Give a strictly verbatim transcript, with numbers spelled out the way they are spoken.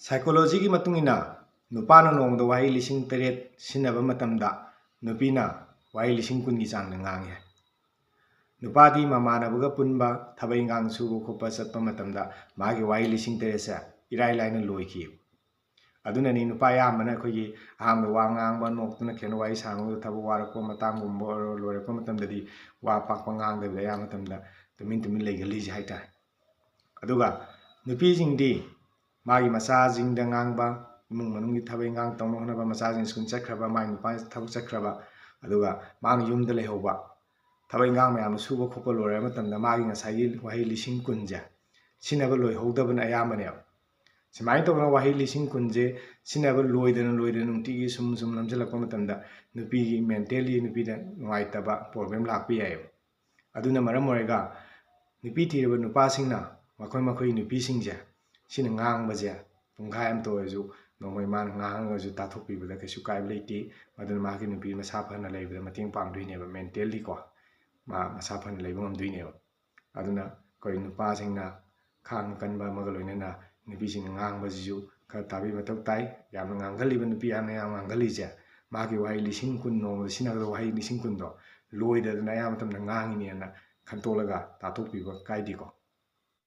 ꯁꯥꯏꯀꯣꯂꯣꯖꯤꯒꯤ ꯃꯇꯨꯡ ꯏꯟꯅ ꯅꯨꯄꯥꯅ ꯅꯣꯡꯃꯗ ꯋꯥꯍꯩ ꯂꯤꯁꯤꯡ ꯇꯔꯦꯠ ꯁꯤꯖꯤꯟꯅꯕ ꯃꯇꯝꯗ ꯅꯨꯄꯤꯅ ꯋꯥꯍꯩ ꯂꯤꯁꯤꯡ ꯀꯨꯟꯒꯤ ꯆꯥꯡꯗ ꯉꯥꯡꯉꯤ꯫ ꯅꯨꯄꯥꯗꯤ ꯃꯃꯥꯟꯅꯕꯒ ꯄꯨꯟꯕ, ꯊꯕꯛ ꯏꯪꯈꯥꯡ ꯁꯨꯕ ꯈꯣꯠꯄ ꯆꯠꯄ ꯃꯇꯝꯗ ꯃꯥꯒꯤ ꯋꯥꯍꯩ ꯂꯤꯁꯤꯡ ꯇꯔꯦꯠꯁꯦ ꯏꯔꯥꯏ ꯂꯥꯏꯅ ꯂꯣꯏꯈꯤ꯫ ꯑꯗꯨꯅꯅꯤ ꯅꯨꯄꯥ ꯑꯌꯥꯝꯕꯅ ꯑꯩꯈꯣꯏꯒꯤ ꯑꯍꯥꯟꯕ ꯋꯥ ꯉꯥꯡꯕ, ꯅꯣꯛꯇꯅ ꯈꯦꯅ ꯋꯥꯔꯤ ꯁꯥꯟꯅꯕꯗ ꯊꯕꯛ ꯋꯥꯔꯛꯄ ꯃꯇꯥꯡꯒꯨꯝꯕ ꯑꯣꯏꯔꯣ, ꯂꯣꯏꯔꯛꯄ ꯃꯇꯝꯗꯗꯤ ꯋꯥ ꯄꯥꯛꯄ ꯉꯥꯡꯗꯕꯤꯗ ꯑꯌꯥꯝꯕ ꯃꯇꯝꯗ ꯇꯨꯃꯤꯟ ꯇꯨꯃꯤꯟ ꯂꯩꯒꯜꯂꯤꯁꯦ ꯍꯥꯏꯇꯥꯔꯦ꯫ ꯑꯗꯨꯒ ꯅꯨꯄꯤꯁꯤꯡꯗꯤ ꯃꯥꯒꯤ ꯃꯆꯥꯁꯤꯡꯗ ꯉꯥꯡꯕ, ꯏꯃꯨꯡ ꯃꯅꯨꯡꯒꯤ ꯊꯕꯛ ꯏꯟꯈꯥꯡ ꯇꯧꯅ ꯍꯣꯠꯅꯕ, ꯃꯆꯥꯁꯤꯡ ꯁ꯭ꯀꯨꯜ ꯆꯠꯈ꯭ꯔꯕ, ꯃꯥꯒꯤ ꯅꯨꯄꯥ ꯊꯕꯛ ꯆꯠꯈ꯭ꯔꯕ, ꯑꯗꯨꯒ ꯃꯥꯅ ꯌꯨꯝꯗ ꯂꯩꯍꯧꯕ, ꯊꯕꯛ ꯏꯟꯈꯥꯡ ꯃꯌꯥꯝ ꯑꯃ ꯁꯨꯕ ꯈꯣꯠꯄ ꯂꯣꯏꯔꯕ ꯃꯇꯝꯗ ꯃꯥꯒꯤ ꯉꯁꯥꯏꯒꯤ ꯋꯥꯍꯩ ꯂꯤꯁꯤꯡ ꯀꯨꯟꯁꯦ ꯁꯤꯖꯤꯟꯅꯕ ꯂꯣꯏꯍꯧꯗꯕꯅ ꯑꯌꯥꯝꯕꯅꯦꯕ꯫ ꯁꯨꯃꯥꯏꯅ ꯇꯧꯗꯅ ꯋꯥꯍꯩ ꯂꯤꯁꯤꯡ ꯀꯨꯟꯁꯦ ꯁꯤꯖꯤꯟꯅꯕ ꯂꯣꯏꯗꯅ ꯂꯣꯏꯗꯅ ꯅꯨꯡꯇꯤꯒꯤ ꯁꯨꯝ ꯁꯨꯝ ꯅꯝꯁꯤꯜꯂꯛꯄ ꯃꯇꯝꯗ ꯅꯨꯄꯤꯒꯤ mentally ꯅꯨꯄꯤꯗ ꯅꯨꯡꯉꯥꯏꯇꯕ problem ꯂꯥꯛꯄ ꯌꯥꯏꯑꯕ꯫ ꯑꯗꯨꯅ ꯃꯔꯝ ꯑꯣꯏꯔꯒ ꯅꯨꯄꯤ ꯊꯤꯔꯕ ꯅꯨꯄꯥꯁꯤꯡꯅ ꯃꯈꯣꯏ ꯃꯈꯣꯏꯒꯤ ꯅꯨꯄꯤꯁꯤꯡꯁꯦ ꯁꯤꯅ ꯉꯥꯡꯕꯁꯦ ꯄꯨꯡꯈꯥꯏ ꯑꯃꯇ ꯑꯣꯏꯔꯁꯨ ꯅꯣꯡꯃꯩ ꯃꯥꯅ ꯉꯥꯡꯉꯒꯁꯨ ꯇꯥꯊꯣꯛꯄꯤꯕꯗ ꯀꯩꯁꯨ ꯀꯥꯏꯕ ꯂꯩꯇꯦ꯫ ꯃꯗꯨꯅ ꯃꯥꯒꯤ ꯅꯨꯄꯤ ꯃꯁꯥ ꯐꯅ ꯂꯩꯕꯗ ꯃꯇꯦꯡ ꯄꯥꯡꯗꯣꯏꯅꯦꯕ, mentally ꯀꯣ, ꯃꯥ ꯃꯁꯥ ꯐꯅ ꯂꯩꯕ ꯉꯝꯗꯣꯏꯅꯦꯕ꯫ ꯑꯗꯨꯅ ꯑꯩꯈꯣꯏ ꯅꯨꯄꯥꯁꯤꯡꯅ ꯈꯥꯡ ꯀꯟꯕ ꯑꯃꯒ ꯂꯣꯏꯅꯅ ꯅꯨꯄꯤꯁꯤꯡꯅ ꯉꯥꯡꯕꯁꯤꯁꯨ ꯈꯔ ꯇꯥꯕꯤꯕ ꯃꯊꯧ ꯇꯥꯏ꯫ ꯌꯥꯝꯅ ꯉꯥꯡꯒꯜꯂꯤꯕ ꯅꯨꯄꯤ ꯌꯥꯝꯅ ꯌꯥꯝ ꯉꯥꯡꯒꯜꯂꯤꯁꯦ ꯃꯥꯒꯤ ꯋꯥꯍꯩ ꯂꯤꯁꯤꯡ ꯀꯨꯟ, ꯅꯣꯡꯃꯗ ꯁꯤꯖꯤꯟꯅꯒꯗꯕ ꯋꯥꯍꯩ ꯂꯤꯁꯤꯡ ꯀꯨꯟꯗꯣ ꯂꯣꯏꯗꯗꯅ ꯑꯌꯥꯝꯕ ꯃꯇꯝꯗ ꯉꯥꯡꯉꯤꯅꯦꯅ ꯈꯟꯇꯣꯛꯂꯒ ꯇꯥꯊꯣꯛꯄꯤꯕ ꯀꯥꯏꯗꯦꯀꯣ꯫